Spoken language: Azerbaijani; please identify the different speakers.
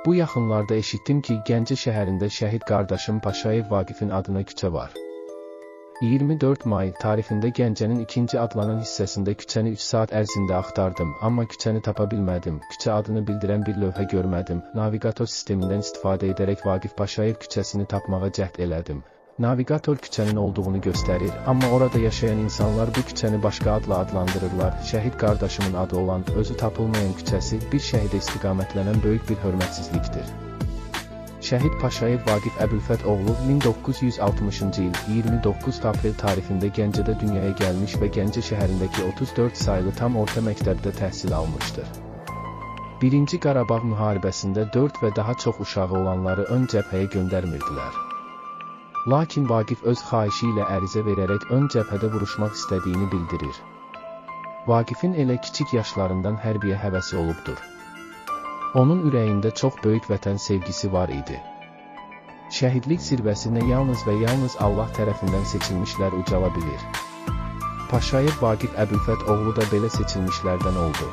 Speaker 1: Bu yaxınlarda eşitdim ki, Gəncə şəhərində şəhid qardaşım Paşayev Vaqifin adına küçə var. 24 may tarixində Gəncənin ikinci adlanan hissəsində küçəni 3 saat ərzində axtardım, amma küçəni tapa bilmədim, küçə adını bildirən bir lövhə görmədim. Navigator sistemindən istifadə edərək Vaqif Paşayev küçəsini tapmağa cəhd elədim. Navigator küçənin olduğunu göstərir, amma orada yaşayan insanlar bu küçəni başqa adla adlandırırlar. Şəhid qardaşımın adı olan, özü tapılmayan küçəsi bir şəhidə istiqamətlənən böyük bir hörmətsizlikdir. Şəhid Paşayev Vaqif Əbülfət oğlu 1960-cı il 29 aprel tarixində Gəncədə dünyaya gəlmiş və Gəncə şəhərindəki 34 saylı tam orta məktəbdə təhsil almışdır. Birinci Qarabağ müharibəsində 4 və daha çox uşağı olanları ön cəbhəyə göndərmirdilər. Lakin Vaqif öz xahişi ilə ərizə verərək ön cəbhədə vuruşmaq istədiyini bildirir. Vaqifin elə kiçik yaşlarından hərbiyə həvəsi olubdur. Onun ürəyində çox böyük vətən sevgisi var idi. Şəhidlik zirvəsinə yalnız və yalnız Allah tərəfindən seçilmişlər ucala bilir. Paşayev Vaqif Əbülfət oğlu da belə seçilmişlərdən oldu.